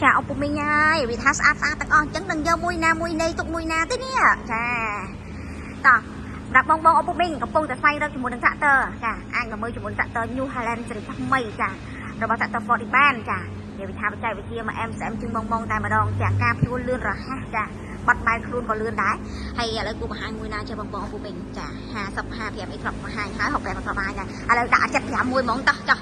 ចាអពុមីងហើយវាថាស្អាតស្អាតទាំងអស់អញ្ចឹងនឹងយកមួយណាមួយនៃទុកមួយណាទេនេះចាតោះសម្រាប់បងបងអពុមីងកំពុងតែស្វែងរកជាមួយនឹង tractor ចាអាចមកមើលជាមួយ tractor New Holland សេរីថ្មីចារបស់ tractor Ford បានចានិយាយថាបច្ចេកវិទ្យាមកអែមស្អែមជូនបងបងតែម្ដងចាការភ្ជួរលឿនរហ័សចាបាត់បែនខ្លួនក៏លឿនដែរហើយឥឡូវគូបង្ហាញមួយណាចេះបងបងអពុមីងចា50 55អីធ្លាប់បង្ហាញហើយ65ក៏ធ្លាប់បង្ហាញដែរឥឡូវដាក់75មួយហ្មងតោះចុះ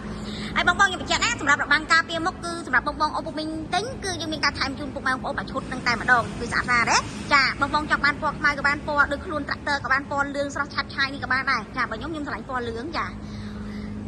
ហើយបងបងខ្ញុំបញ្ជាក់ណាសម្រាប់របាំងការពារមុខគឺសម្រាប់បងបងអពុមីងទិញគឺយើងមានការថែមជូនពុកម៉ែបងប្អូនមួយឈុតនឹងតែម្ដងគឺស្អាតណាស់ទេចាបងបងចង់បានពណ៌ខ្មៅក៏បានពណ៌ដូចខ្លួន tractor ក៏បានពណ៌លឿងស្រស់ឆាត់ឆាយនេះក៏បានដែរចាបើខ្ញុំខ្ញុំស្រឡាញ់ពណ៌លឿងចា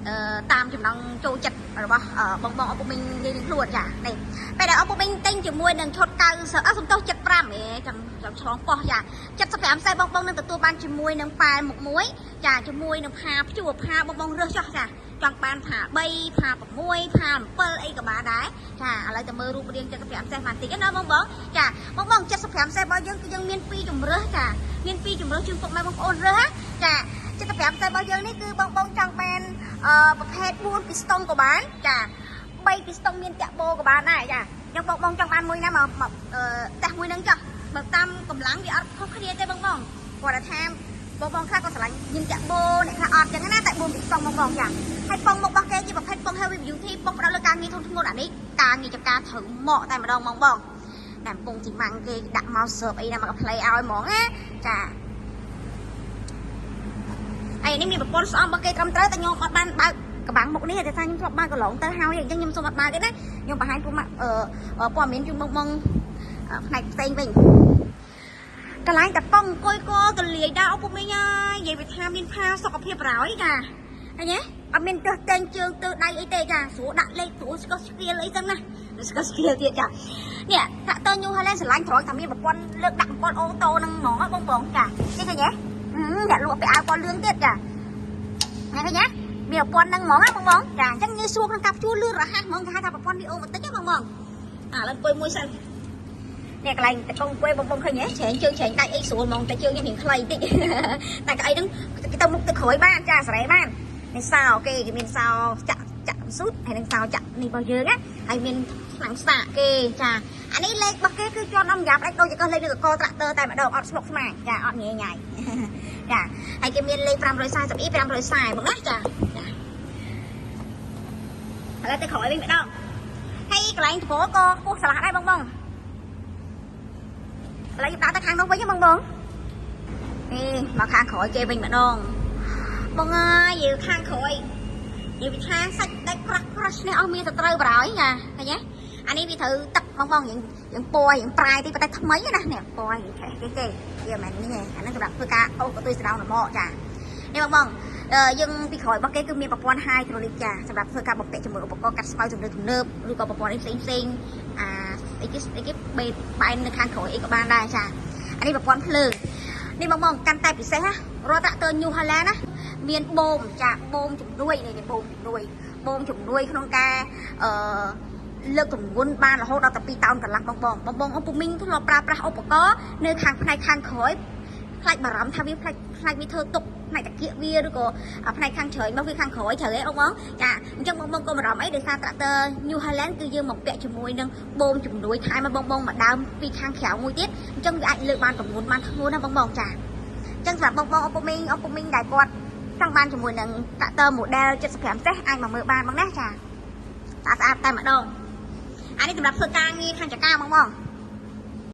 អឺតាមចំណង់ចូលចិត្តរបស់បងបងអពុមីងនិយាយនឹងខ្លួនចានេះពេលដែលអពុមីងទិញជាមួយនឹងឈុត90អឺសំទោស75ហេចាំចាំឆ្លងប៉ុស្ចា75សេបងបងនឹងទទួលបានជាមួយនឹងប៉ែលមុខមួយចាជាមួយនឹងផាព្យួរផាបងបងរើសចោះចាចង់បានផា3ផា6ផា7អីក៏បានដែរចាឥឡូវទៅមើលរូបរាង75សេសបានតិចណាបងបងចាបងបង75សេសរបស់យើងគឺយើងមាន2ជំរើសចាមាន2ជំរើសជូនពុកម៉ែបងប្អូនរើសចា75សេសរបស់យើងនេះគឺបងបងចង់បានអឺប្រភេទ4ពីស្តុងក៏បានចា3ពីស្តុងមានតាក់បូក៏បានដែរចាអញ្ចឹងបងបងចង់បានមួយណាមកមកតេស្តមួយហ្នឹងចុះបើតាមកម្លាំងវាអត់ខុសគ្នាទេបងបងគាត់ថាបងបងខ្លះក៏ស្រឡាញ់មានតាក់បូអ្នកខ្លះអត់អញ្ចឹងណាតែ4ពីស្តុងបងបងចាហើយប៉ុងមុខរបស់គេជាប្រភេទប៉ុង heavy duty ប៉ុងផ្ដោតលើការងារធំធ្ងន់អានេះការងារចំការត្រូវមកតែម្ដងបងបងតែពងជីម៉ាំងគេដាក់មកសើបអីណាមកផ្លេឲ្យហ្មងណាចាហើយនេះមានប្រព័ន្ធស្អំរបស់គេត្រឹមត្រូវតែខ្ញុំអត់បានបើកកបាំងមុខនេះទេថាខ្ញុំធ្លាប់បើកកន្លងទៅហើយអញ្ចឹងខ្ញុំសូមអត់បើកទេណាខ្ញុំបង្ហាញពុកម៉ាក់អឺព័ត៌មានជូនបងបងផ្នែកផ្សេងវិញកន្លែងតកង់អង្គុយកកលាយដល់អពុកមីងហើយនិយាយវាថាមានផាសុខភាពប្រោយចាឃើញទេអត់មានទើសតែងជើងទើដៃអីទេចាស្រួលដាក់លេខស្រួលស្កស្គៀលអីចឹងណាស្កស្គៀលទៀតចានេះតាក់តើ New Holland ស្រឡាញ់ត្រង់តែមានប្រព័ន្ធលើកដាក់ប្រព័ន្ធ auto ហ្នឹងហ្មងបងបងចានេះឃើញទេអ្នកលក់ពាក់អាវពណ៌លឿងទៀតចាឃើញទេមានប្រព័ន្ធហ្នឹងហ្មងណាបងបងចាអញ្ចឹងងាយស្រួលក្នុងការជួលលឿនរហ័សហ្មងគេហៅថាប្រព័ន្ធវីអូបន្តិចណាបងបងអាឥឡូវអង្គុយមួយសិននេះកន្លែងតកងអង្គុយបងបងឃើញទេច្រែងជើងច្រែងដៃអីស្រួលហ្មងតែជើងខ្ញុំរៀងខ្លីតិចតែកៅអីហ្នឹងគេទៅមុខទៅក្រោយបានចាសេរីបាននេះសោគេគេមានសោចាក់ចាក់ស៊ូតហើយនឹងសោចាក់នេះរបស់យើងណាហើយមានឆ្នាំងសាកគេចាអានេះលេខរបស់គេគឺជាប់ដល់យ៉ាប់ដូចដូចកលេខនៅកកត្រាក់ទ័រតែម្ដងអត់ស្មុកស្មាញចាអត់ញ៉ៃញ៉ៃចាហើយគេមានលេខ540 e 540មកណាចាចាឥឡូវទៅក្រោយវិញម្ដងហើយកន្លែងត្បូក៏ខ្ពស់ឆ្លាស់ដែរបងបងឥឡូវខ្ញុំដាក់ទៅខាងនោះវិញបងបងនេះមកខាងក្រោយគេវិញម្ដងបងអើយយើងខាងក្រោយនិយាយថាសាច់ដាច់ក្រាស់ក្រាស់នេះអស់មានទៅត្រូវបរោយចាឃើញទេអានេះវាត្រូវទឹកបងបងយើងយើងពណ៌យើងប្រែតិចប៉ុន្តែថ្មីណានេះពណ៌យើងឆេះគេទេវាមិនមែននេះទេអាហ្នឹងសម្រាប់ធ្វើការអូសកន្ទុយស្រោងលមកចានេះបងបងយើងពីក្រោយរបស់គេគឺមានប្រព័ន្ធ hydraulic ចាសម្រាប់ធ្វើការបំពាក់ជាមួយឧបករណ៍កាត់ស្មៅទំនើបទំនើបឬក៏ប្រព័ន្ធអីផ្សេងផ្សេងអាអីគេអីគេបេតបែននៅខាងក្រោយអីក៏បានដែរចាអានេះប្រព័ន្ធភ្លើងនេះបងបងកាន់តែពិសេសណារាល់ tractor New Holland ណាមានបូមចាបូមជំនួយនេះបូមជំនួយបូមជំនួយក្នុងការអឺលើកទម្ងន់បានរហូតដល់តែ2តោនកន្លះបងបងបងបងអពុមីងធ្លាប់ប្រើប្រាស់ឧបករណ៍នៅខាងផ្នែកខាងក្រោយខ្លាចបារម្ភថាវាផ្លាច់ខ្លាចវាធ្វើទុកផ្នែកតាគៀកវាឬក៏ផ្នែកខាងជ្រោយមកវាខាងក្រោយត្រូវទេអ៊ំបងចាអញ្ចឹងបងបងកុំបារម្ភអីដោយសារ tractor New Holland គឺយើងមកពាក់ជាមួយនឹងបូមជំនួយថែមមកបងបងមកដើមពីខាងក្រៅមួយទៀតអញ្ចឹងវាអាចលើកបានទម្ងន់បានធ្ងន់ណាបងបងចាអញ្ចឹងសម្រាប់បងបងអពុមីងអពុមីងដែលគាត់ចង់បានជាមួយនឹង tractor model 75សេះអាចមកមើលបានបងណាចាស្អាតស្អាតតែម្ដងអានេះសម្រាប់ធ្វើការងារខាងចការបងបង